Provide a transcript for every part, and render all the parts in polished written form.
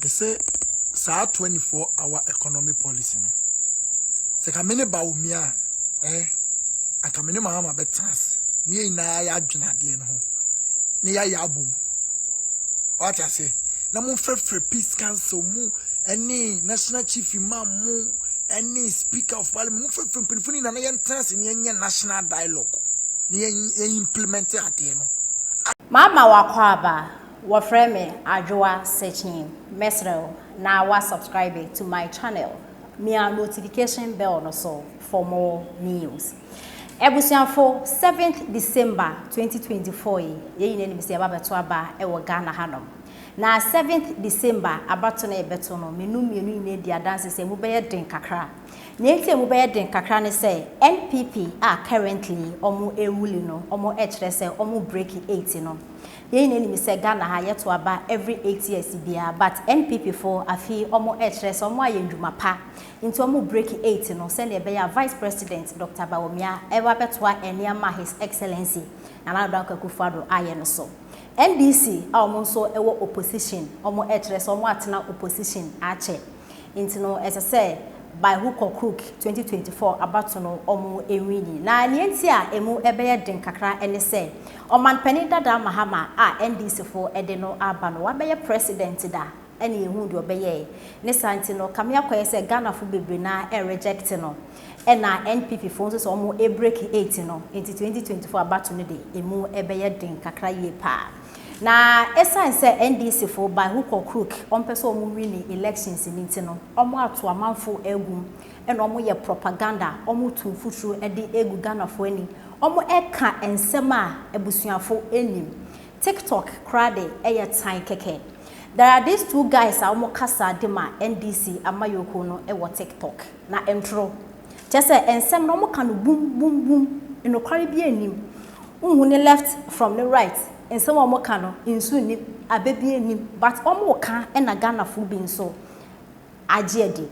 Mese saa 24 hour economy policy no, sɛ ka me ne Bawumia a, anka me ne Mahama bɛtena ase ne yɛn nyinaa yɛ adwene adeɛ no ho ne yɛayɛ abom. Wate ase? Na momfrɛfrɛ Peace Council mu ɛne National Chief Imam mu ɛne Speaker of Parliament, momfrɛfrɛ mpanyinfoɔ no nyinaa na yɛntena ase ne yɛnyɛ national dialogue ne yɛn implement adeɛ no. Mama wakɔ aba, wɔfrɛ me Adwoa Sechin. Mesrɛ na wa subscribe to my channel, mia notification bell no so for more news. Abusuafo, 7th December 2024 yi, yɛyi n'anim sɛ yɛba bɛto aba ɛwɔ Ghana hanom. Na 7th December abato no yɛbɛto no, menu mmienu nyinaa di adanse sɛ mu bɛyɛ den kakra. Nea nti a mu bɛyɛ den kakra ne sɛ NPP a currently ɔmo erule no, ɔmo ɛkyerɛ sɛ ɔmo break 8 no. Yɛn nyinaa nim sɛ Ghana ha yɛto aba every 8 years biara, but NPP fo afi ɔmo ɛkyerɛ sɛ ɔmo ayɛ ndwuma pa nti ɔmo break 8 no sɛnea ɛbɛyɛ a Vice President Dr. Bawumia ɛba bɛtoa nneɛma His Excellency Nana Addo Dankwa Akufo-Addo ayɛ no so. NDC a ɔmo nso ɛwɔ opposition, ɔmo ɛkyerɛ sɛ ɔmo atena opposition akyɛ, nti no ɛsɛ sɛ by hook or crook 2024 abato no ɔmo ewini. Na nea nti a emu ɛbɛyɛ den kakra ɛne sɛ ɔmanpanin dada Mahama a NDC fo ɛde no aba no, wabɛyɛ president da ɛne ehu deɛ ɔbɛyɛ ne saa. Nti no kame akɔyɛ sɛ Ghanafo bebree na ɛreject no, ɛna NPP fo nso sɛ ɔmo ebreak 8 no, nti 2024 abato no de emu ɛbɛyɛ den kakra yie paa. Na ɛsan sɛ NDC fo by hook or crook ɔmpɛ sɛ ɔmo win elections ne nti no, ɔmo ato amanfo egum, ɛna ɔmo yɛ propaganda, ɔmo tu mfuturo ɛde egu Ghanafoɔ ani, ɔmo ɛka nsɛm a abusuafo anim. TikTok koraa de ɛyɛ tan kɛkɛ. There are these two guys a wɔn kasa de ma NDC amayoko no ɛwɔ TikTok, na ntoro kyerɛ sɛ nsɛm na wɔn ka no bum bum bum, nnokware bi anim, nhu ne left from ne right. Nsɛm a wɔn ka no nsu nim abɛ bi anim, but wɔn ka ɛna Ghanafoɔ bi nso agye adi.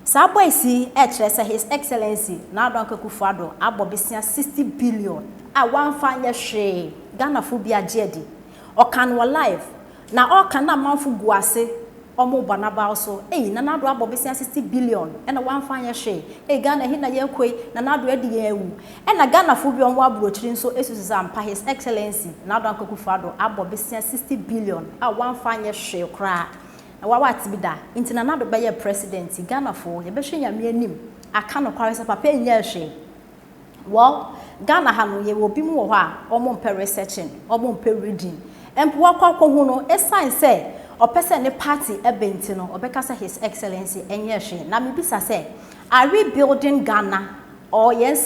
Saa boys yi ɛkyerɛ sɛ His Excellency Nana Addo Akufo-Addo abɔ besia 60 billion a wɔamfa nyɛ hwee. Ghanafoɔ bi agye adi. Ɔka no wɔ live na ɔka na amanfo gu ase, ɔmo bɔ n'abaw so, eyi Nana Addo abɔ besia 60 billion ɛna wɔamfa nyɛ hwee. Eyi Ghana hi na yɛkɔ yi, Nana Addo adi yɛn awu. Ɛna Ghanafoɔ bi a wɔn aburokyiri nso esusu sɛ ampa His Excellency Nana Addo Akufo-Addo abɔ besia 60 billion a wɔamfa nyɛ hwee koraa na wawa ate bi da. Nti Nana Addo bɛyɛ president, Ghanafoɔ yɛbɛhwɛ Nyame anim aka nokware sɛ papa nyɛ hwee. Well, Ghana ha no, yɛwɔ obi mu wɔ hɔ a wɔn mpɛ researching, wɔn mpɛ reading. Mpo wakɔ akɔhu no, ɛsan sɛ ɔpɛ sɛ ne party ɛbɛn nti no, ɔbɛka sɛ His Excellency ɛnyɛ hwee. Na mebisa sɛ, are we building Ghana or yɛn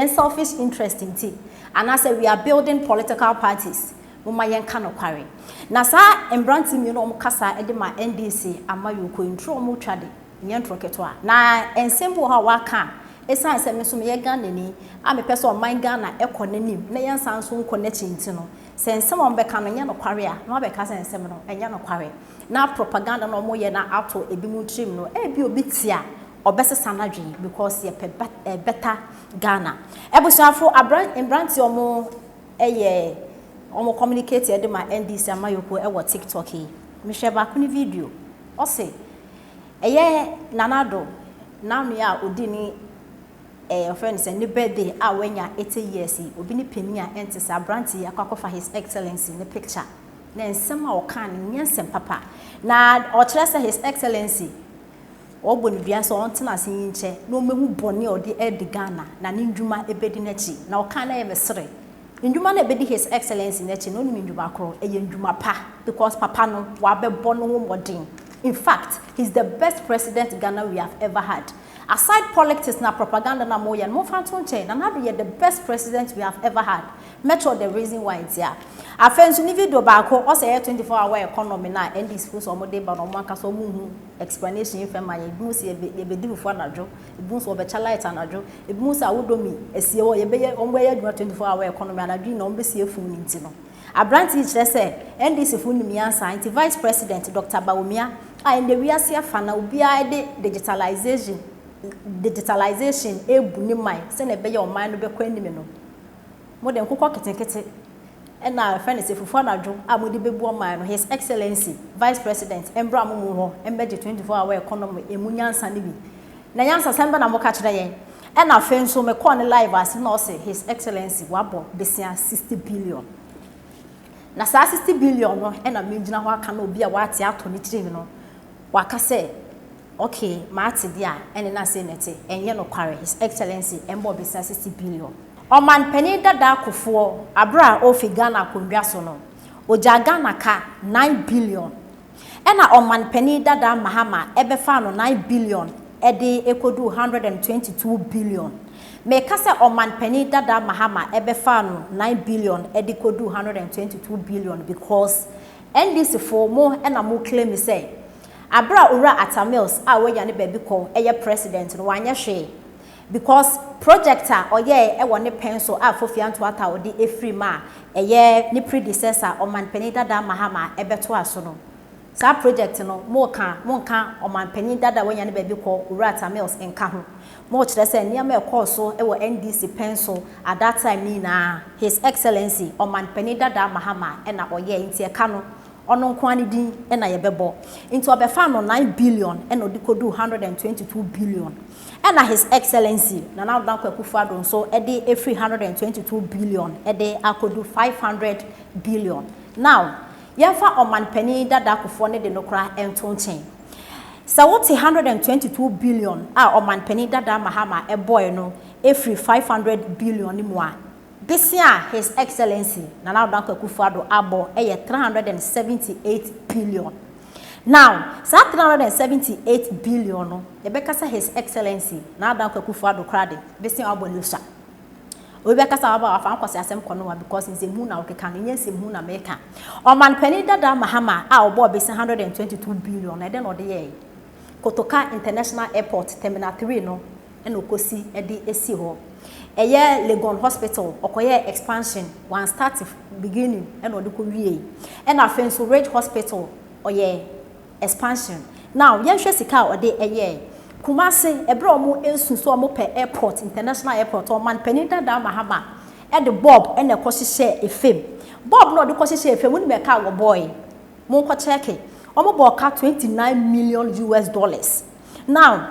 selfish interest nti, anaasɛ we are building political parties? Moma yɛnka nokware. Na saa mmerante mmienu a wɔn kasa de ma NDC amayoko ntoro wɔn twa de nyɛ ntoro ketewa, na nsɛm bi wɔ hɔ a waka a, ɛsiane sɛ me nso meyɛ Ghanani a mepɛ sɛ ɔman Ghana ɛkɔ n'anim na yɛn nsa nso nkɔ n'akyi nti no, sɛ nsɛm a wɔbɛka no nyɛ nokware a, na wabɛka sɛ nsɛm no ɛnyɛ nokware na propaganda na wɔyɛ na ato ebi mu tirim no, ebi obi te a ɔbɛsesa n'adwene because yɛpɛ better Ghana. Abusuafo, mmeranteɛ wɔn ɛyɛ wɔn communicate ɛde ma NDC amayoko ɛwɔ TikTok yi, mehwɛ baako ne video, ɔse ɛyɛ Nana Addo n'ano a odi ne ɔfrɛ no sɛ ne birthday a wanya 80 years yi, obi ne panyin a ɛnte sɛ aberante yi akɔ akɔfa His Excellency ne picture na nsɛm a ɔka no nyɛ nsɛm papa, na ɔkyerɛ sɛ His Excellency ɔbɔ ne dua sɛ ɔntena ase yi nkyɛ na ɔmɛhu bɔne a ɔde ɛdi Ghana na ne ndwuma ɛbɛdi n'akyi. Na ɔka na ɛyɛ mesere ndwuma no ɛbɛdi His Excellency n'akyi na onim ndwuma korɔ ɛyɛ ndwuma pa because papa no wabɛbɔ no ho mmɔden. In fact, he's the best president Ghana we have ever had. Aside politics na propaganda na moyɛ no, momfa nto nkyɛn, Nana Addo yɛ the best president we have ever had. Mɛkyerɛ the reason why. Nti a afei nso ne video baako, ɔsɛ ɛyɛ 24 hour economy na NDC fo sɛ ɔmo de ba na ɔmo ankasa ɔmo hu explanation fɛn ma yɛ. Ebi mu sɛ yɛbɛdi fufu anadwo, ebi mu sɛ ɔbɛkyɛ light anadwo, ebi mu sɛ awodomi esie hɔ yɛbɛyɛ, ɔmo bɛyɛ adwuma 24 hour economy anadwo yi na ɔmo bɛsie fun ne. Nti no aberante yi kyerɛ sɛ NDC fo nim yansa, nti Vice President Dr. Bawumia a ɛnna wiase afa na obiara de digitalization ebu ne man sɛnea ɛbɛyɛ ɔman no bɛkɔ anim no, mo de nkokɔ ketenkete. Ɛna yɛfrɛ no sɛ fufuo anadwo a mode bɛbu ɔman no, His Excellency Vice President mbra mo mu hɔ mbɛgye 24 hour economy ɛmu nyansa no bi. Na nyansasɛm bɛ na moka kyerɛ yɛn? Ɛna afei nso mekɔɔ ne live ase na ɔse His Excellency wabɔ besia 60 billion. Na saa 60 billion no ɛna megyina hɔ aka na obi a wate atɔ ne tirim no waka sɛ okay, maate deɛ a ɛne na sei na ɛte. Ɛnyɛ nokware, His Excellency ɛmbɔ besia 60 billion. Ɔmanpanin dada Kufuor, abere a ɔrefi Ghana akonnwa so no, ogya Ghana ka 9 billion. Ɛna ɔmanpanin dada Mahama ɛbɛfa no 9 billion ɛde ekodu 122 billion. Mɛka sɛ ɔmanpanin dada Mahama ɛbɛfa no 9 billion ɛde kodu 122 billion because NDC fo mo ɛna mo claim sɛ abere a Owura Atta Mills a wɔanya ne baabi kɔ ɛyɛ president no, wanyɛ hwee, because project a ɔyɛɛ ɛwɔ ne pɛn so a Fofi Antoata a ɔde efiri mu a ɛyɛ ne predecessor ɔmanpanin dada Mahama ɛbɛto aso no, saa project no mo ka mo nka ɔmanpanin dada wɔanya ne baabi kɔ Owura Atta Mills nka ho. Mo kyerɛ sɛ nneɛma ɛkɔɔ so ɛwɔ NDC pɛn so at that time ne nyinaa, His Excellency ɔmanpanin dada Mahama ɛna ɔyɛɛ, nti ɛka no ɔno nko ara ne din ɛna yɛbɛbɔ. Nti ɔbɛfa no 9 billion ɛna ɔde kɔdu 122 billion. Ɛna His Excellency Nana Addo Dankwa Akufo-Addo nso ɛde efiri 122 billion ɛde akɔdu 500 billion. Now yɛmfa ɔmanpanin dada Kufuor ne de no koraa ɛnto nkyɛn. Sɛ wote 122 billion a ɔmanpanin dada Mahama ɛbɔɛ no efiri 500 billion ne mu a, besi a His Excellency Nana Addo Dankwa Akufo-Addo abɔ ɛyɛ 378 billion. Now saa 378 billion no, yɛbɛkasa His Excellency Nana Addo Dankwa Akufo-Addo koraa de besi a wabɔ ne sua. Obi bɛkasa waba wafa nkɔsi asɛm kɔ no wa because nsɛmhu na wɔkeka no, nyɛ nsɛmhu na mɛka. Ɔmanpanin dada Mahama a ɔbɔɔ besi 122 billion na ɛdɛ na ɔde yɛɛ Kotoka International Airport Terminal 3 no ɛna ɔkɔsi ɛde esi hɔ. Ɛyɛ Legon Hospital, ɔkɔyɛ expansion, one start beginning ɛna ɔde kɔ wie. Ɛna afei nso Ridge Hospital ɔyɛ expansion. Now yɛnhwɛ sika a ɔde ɛyɛ Kumase. Ɛberɛ a wɔn nsu so wɔn pɛ airport, international airport, ɔmanpanin dada Mahama ɛde bulb ɛna ɛkɔ hyehyɛ efam. Bulb na ɔde kɔ hyehyɛ efam wɔn mu ɛka wɔ bɔɔl mo nkɔ kyɛɛke, wɔn bɔ ɔka US$29 million. Now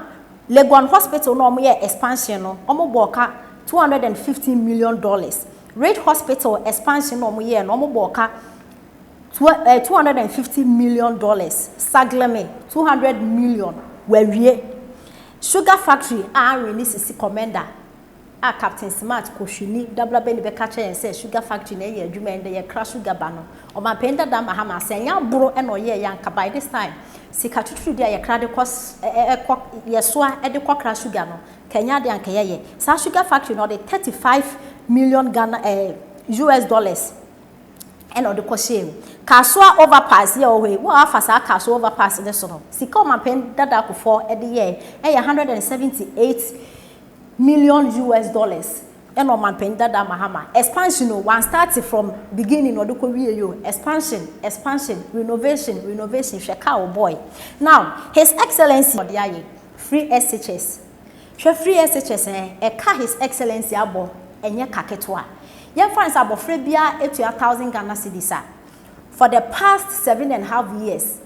Legon Hospital na wɔn yɛ expansion no, wɔn bɔ ɔka $215 million. Ridge Hospital expansion na wɔn yɛ no, wɔn bɔ ɔka $250 million. Saglemi, 200 million wɔawie. Sugar factory a anwe ne sisi Komenda a Captain Smart kɔhwini dabraba ni bɛka kyerɛ yɛn sɛ sugar factory na ɛyɛ adwuma yɛn de yɛkra sugar ba no, ɔmanpanin dada Mahama sɛ ɛnyɛ aboro ɛna ɔyɛɛ yɛ anka by this time sika tuturu di a yɛkra de kɔ ɛkɔ yɛsoa ɛde kɔkra sugar no kɛnyɛ ade anka yɛyɛ saa sugar factory no. Ɔde 35 million Ghana US dollars ɛna ɔde kɔhyɛ mu. Kasoa overpass yɛ wɔ hɔ yi, wɔn afa saa Kasoa overpass ne so no, sika ɔmanpanin dada Kufuor ɛde yɛ ɛyɛ US$178 million. Ɛna ɔmanpanin dada Mahama expansion o, one start from beginning ɔde kɔ wie yi o, expansion, expansion, renovation, renovation. Hwɛ kaa o boy. Now His Excellency ɔde ayɛ free SHS. Hwɛ free SHS, ɛka His Excellency abɔ ɛnyɛ ka ketewa. Yɛmfa nsa abɔfra biara etua 1,000 Ghana cedis a, for the past 7.5 years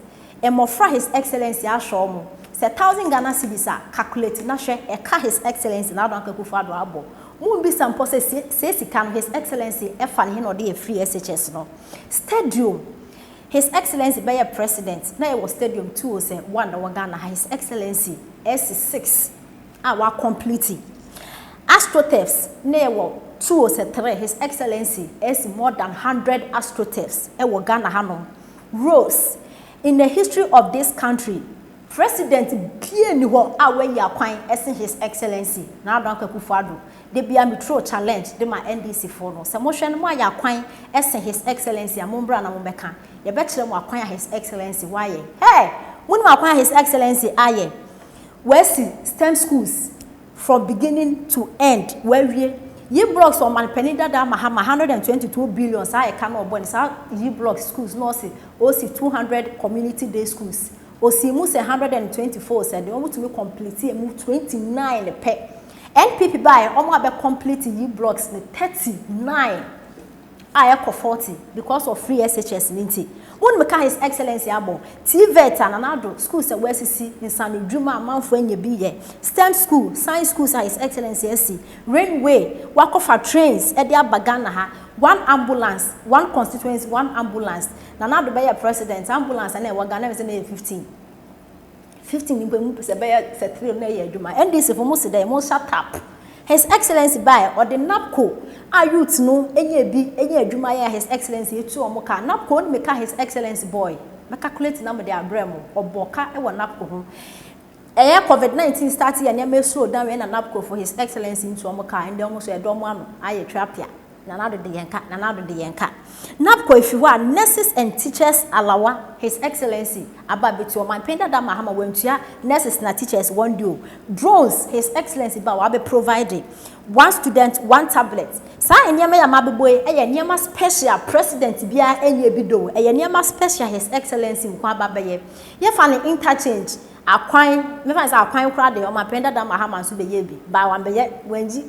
mmɔfra His Excellency ahwɛ wɔn sɛ 1,000 Ghana cedis a, calculate na hwɛ ɛka His Excellency na Addo Akufo Addo abɔ mu. Bisa mpɔ sɛ sie sika no His Excellency ɛfa ne he na ɔde yɛ free SHS no. Stadium, His Excellency bɛyɛ president na yɛwɔ stadium two o sɛ one na wɔ Ghana ha. His Excellency S six a wa complete. Astroturfs na yɛwɔ two o sɛ three, His Excellency S more than 100 astroturfs ɛwɔ Ghana hanom. Roads, in the history of this country, president bie ni hɔ a wayi akwan ɛsen His Excellency na Addo Akufo Addo. De bia mi throw challenge de ma NDC foɔ no sɛ mohwɛ no, mo ayɛ akwan ɛsen His Excellency a, mo mbra na mo bɛka. Yɛbɛkyerɛ mo akwan a His Excellency wayɛ. Hey, mo nim akwan a His Excellency ayɛ? Wɔasi STEM schools from beginning to end, wɔawie. Yi blocks, ɔmanpanin dada Mahama 122 billion saa ɛka na ɔbɔ ne saa yi blocks schools na ɔsi ɔsi 200 community day schools. Osi mu sɛ 124 sɛ deɛ wɔn tumi complete emu 29 pɛ. NPP baayɛ, wɔn abɛ complete yi blocks ne 39. a ɛkɔ 40 because of free SHS ne nti. Wonim ka His Excellency abɔ TVET a Nana Addo school sɛ wɔasisi nsano dwuma a amanfoɔ anya bi yɛ, STEM school, science schools a His Excellency asi, railway, wakɔfa trains ɛde aba Ghana ha, one ambulance, one constituency, one ambulance. Nana Addo bɛyɛ president, ambulance na ɛwɔ Ghana sɛ na yɛ 15 15 nipa mu sɛ bɛyɛ sɛ three na ɛyɛ adwuma. NDC fo mo si dɛ mo shut up. His Excellency bae, ɔde NABCO a youth no enye bi enye adwuma yɛ. His Excellency etu ɔmo ka NABCO ne meka His Excellency boy mɛ calculate na mo de abrɛ mo. Ɔbɔ ka ɛwɔ NABCO ho. Ɛyɛ COVID-19 start yɛ, nneɛma slow down yɛ na NABCO for His Excellency ntu ɔmo ka. Ɛndɛ ɔmo so ɛdɔ ɔmo ano ayɛ twapia. Nana Addo de yɛn ka, Nana Addo de yɛn ka. NABCO efi hɔ a, nurses and teachers allowance, His Excellency aba abetu. Ɔmanpanyin dada Mahama wɔntua nurses na teachers wɔn di o. Drones, His Excellency ba wabɛ provide one student, one tablet. Saa nneɛma yɛ ama abɛbɔ yi, ɛyɛ nneɛma special president biara ɛnyɛ bi do. Ɛyɛ nneɛma special His Excellency nko aba bɛyɛ. Yɛfa no interchange, akwan, mefa sɛ akwan koraa de, ɔmanpanyin dada Mahama nso bɛyɛ bi ba wambɛyɛ wɔngyi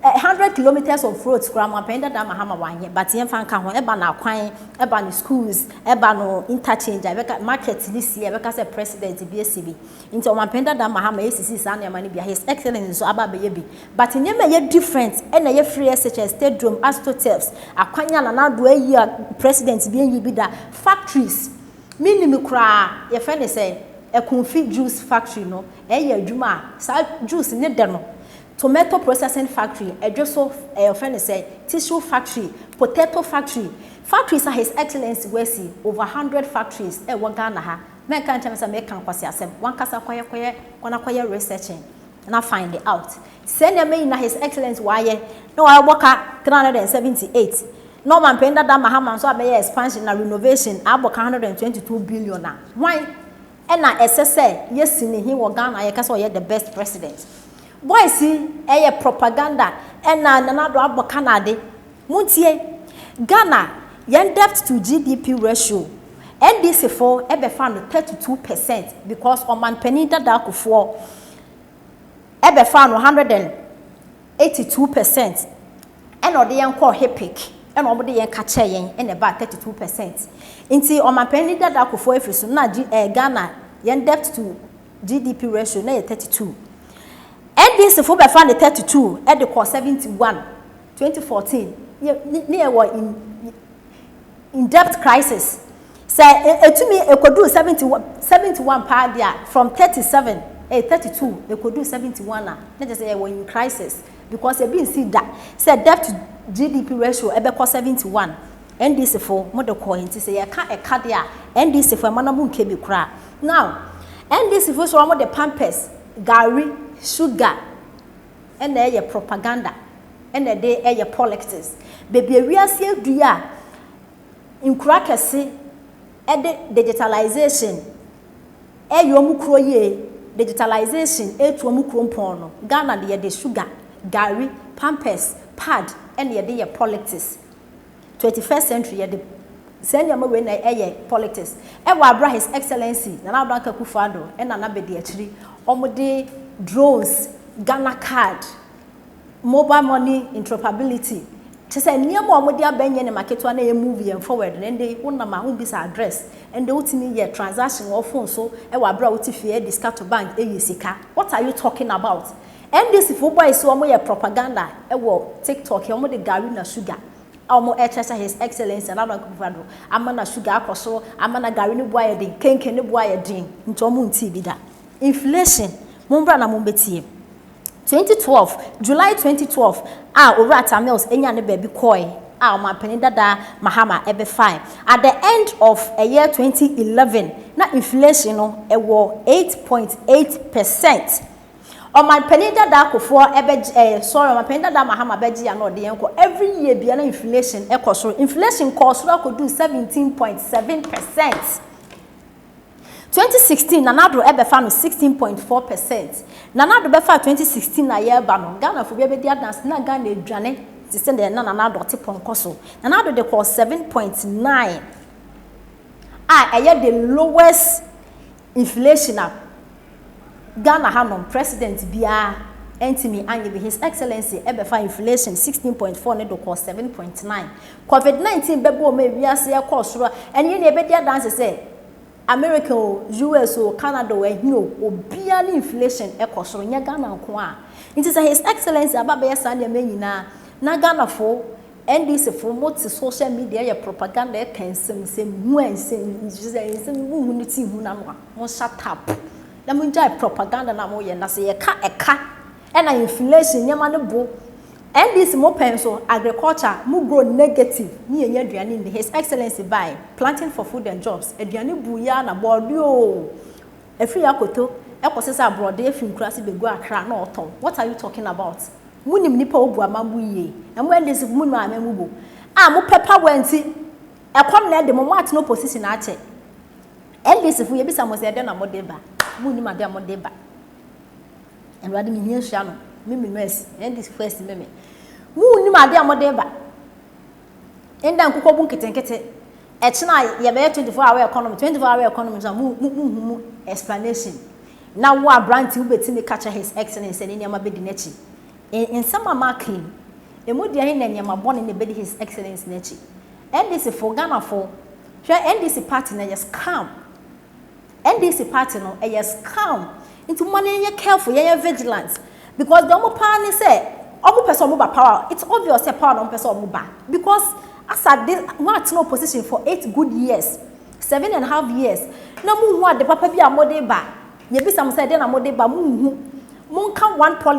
100 kilometres of roads koraa, ɔmanpanyin dada Mahama wanyɛ, but yɛmfa nka ho. Ɛba no akwan, ɛba no schools, ɛba no interchange a ɛbɛka market ne si, ɛbɛka sɛ president bi esi bi. Nti ɔmanpanyin dada Mahama esisi saa nneɛma no bi a, His Excellence nso aba abɛyɛ bi, but nneɛma ɛyɛ different ɛna ɛyɛ free SHS, stadium, astroturfs, akwan a Nana Addo ayi a president bi enyi bi da, factories minim koraa yɛfrɛ ne sɛ Ekumfi juice factory no ɛyɛ adwuma a saa juice ne dɛ no, tomato processing factory ɛdwo so, ɛyɛ fɛn ne sɛ tissue factory, potato factory, factories a His Excellence wasi over 100 factories ɛwɔ Ghana ha. Mɛnka nkyɛn sɛ mɛka nkwasi asɛm. Wankasa kɔyɛ kɔyɛ kɔna kɔyɛ researching na find it out sɛ nneɛma yi na His Excellence wayɛ na wayɛ ka 378 na ɔmanpanyin dada Mahama nso abɛyɛ expansion na renovation abɔ ka 122 billion a hwan ɛna ɛsɛ sɛ yɛsi ne hin wɔ Ghana yɛka sɛ ɔyɛ the best president. Boys yi ɛyɛ propaganda ɛna Nana Addo abɔ kanade. Muntie, Ghana yɛn debt to GDP ratio, NDC fo ɛbɛfa no 32% because ɔmanpanin dada Kufuor ɛbɛfa no 182% ɛna ɔde yɛn kɔɔ HIPC ɛna ɔmo de yɛn kakyɛ yɛn ɛna ɛbaa 32%. Nti ɔmanpanin dada Kufuor efiri so na G Ghana yɛn debt to GDP ratio na yɛ 32. NDC fo bɛfa ne 32 ɛde kɔ 71. 2014 ne yɛ wɔ in debt crisis sɛ etumi ekodu 71, 71 paa deɛ, from 37, 32 ekodu 71 a, ne kyerɛ sɛ yɛwɔ in crisis because ebi nsi da sɛ debt to GDP ratio ɛbɛkɔ 71. NDC fo mo de kɔ. Nti sɛ yɛka ɛka deɛ a, NDC fo ɛma na mo nke bi koraa. Now NDC fo so wɔn de pampers, gari, sugar ɛna ɛyɛ propaganda ɛna ɛde ɛyɛ politics. Beebi ewiase edu a nkura kɛse ɛde digitalization ɛyɛ wɔn kuro yie, digitalization etu wɔn kuro mpɔn no, Ghana de yɛde sugar, gari, pampers, pad ɛna yɛde yɛ politics. 21st century yɛde saa nneɛma wei na ɛyɛ politics ɛwɔ abra His Excellency Nana Addo Dankwa Akufo-Addo ɛna n'abedi akyiri wɔn de drones, Ghana Card, mobile money interoperability, kyɛ sɛ nneɛma a wɔde abɛnyɛ ne ma ketewa na ɛyɛ move yɛn forward. Na ɛnde wonam a wobisa address, ɛnde wotumi yɛ transaction wɔ phone so ɛwɔ abere a wote fie ɛde sika to bank ɛyɛ sika. What are you talking about? NDC fo boys, wɔn yɛ propaganda ɛwɔ TikTok. Wɔn de gari na sugar a wɔn ɛkyerɛ sɛ His Excellence Nana Akufo-Addo ama na sugar akɔ soro, ama na gari ne bo ayɛ den, kenken ne bo ayɛ den. Nti wɔn nti bi da. Inflation, mo mbra na mo mbɛtie. 2012, July 2012 a Owura Atta Mills enya ne baabi kɔɛ a ɔmanpanin dada Mahama ɛbɛfae, at the end of ɛyɛ 2011 na inflation no ɛwɔ 8.8%. Ɔmanpanin dada Kufuor ɛbɛgye sorry, ɔmanpanin dada Mahama bɛgye ya na ɔde yɛn kɔ. Every year bia na inflation ɛkɔ soro. Inflation kɔɔ soro akɔdu 17.7%. 2016 Nana Addo ɛbɛfa no 16.4%. Nana Addo bɛfa 2016 na yɛreba no, Ghana fo bi ɛbɛdi adanse na Ghana edwane te sɛ deɛ na Nana Addo ɔte pɔnkɔ so. Nana Addo de kɔɔ 7.9 a ɛyɛ the lowest inflation a Ghana hanom president biara Ɛntumi anyɛ bi. His Excellency ɛbɛfa inflation 16.4 ne do kɔ 7.9. COVID-19 bɛbɔ ɔmo ewiase ɛkɔ soro a, ɛne yɛn ebɛdi adanse sɛ America o, US o, Canada o, ɛhin o, obiara ne inflation ɛkɔ soro, nyɛ Ghana nko a. Nti sɛ His Excellency aba bɛyɛ saa nneɛma nyinaa na Ghana fo, NDC fo, mo te social media yɛ propaganda, ɛka nsɛm nsɛm hu, nsɛm nsɛm huhu ne ti hu n'ano a, mo shut up na mo gyae propaganda na mo yɛ. Na sɛ yɛka ɛka ɛna inflation, nneɛma no bo, NDC mo pɛn so agriculture mo grow negative ne yɛn nyɛ aduane ndi. His Excellency by Planting for Food and Jobs, aduane bu ya na bɔɔde o, efiri akoto ɛkɔ sisa aborɔde efiri nkura begu Akra na ɔtɔn. What are you talking about? Mo nim nipa obu amambu yie na mo NDC mo nim amambu bo a mo pɛ power, nti ɛkɔm na ɛde mo atena opposition akyɛ. NDC fo, yɛbisa mo sɛ ɛdɛ na mo de ba? Mo nim ade a mo de ba. Awurade mi hia hyia no mi no asi NDC fo asi mɛmɛ mo nim ade a mo de ba. Nda nkokɔ bu nketenkete ɛkyena yɛbɛyɛ 24 hour economy, 24 hour economy so mo hu mu explanation na wo aberante wobɛtumi ka kyerɛ His Excellence ne nneɛma bɛdi n'akyi. Nsɛm a maka yi emu deɛ na nneɛma bɔne na ɛbɛdi His Excellence n'akyi? NDC fo, Ghana fo, hwɛ, NDC party na yɛ scam. NDC party no ɛyɛ scam, nti mo ne yɛ careful, yɛyɛ vigilant, because deɛ ɔmo paa ne sɛ ɔmo pɛ sɛ ɔmo ba power. It's obvious sɛ power na ɔmo pɛ sɛ ɔmo ba, because asa de mo atena opposition for 8 good years, 7.5 years, na mo hu ade papa bi a mo de ba. Yɛbisa mo sɛ ɛdeɛ na mo de ba? Mo nhu, mo nka one policy.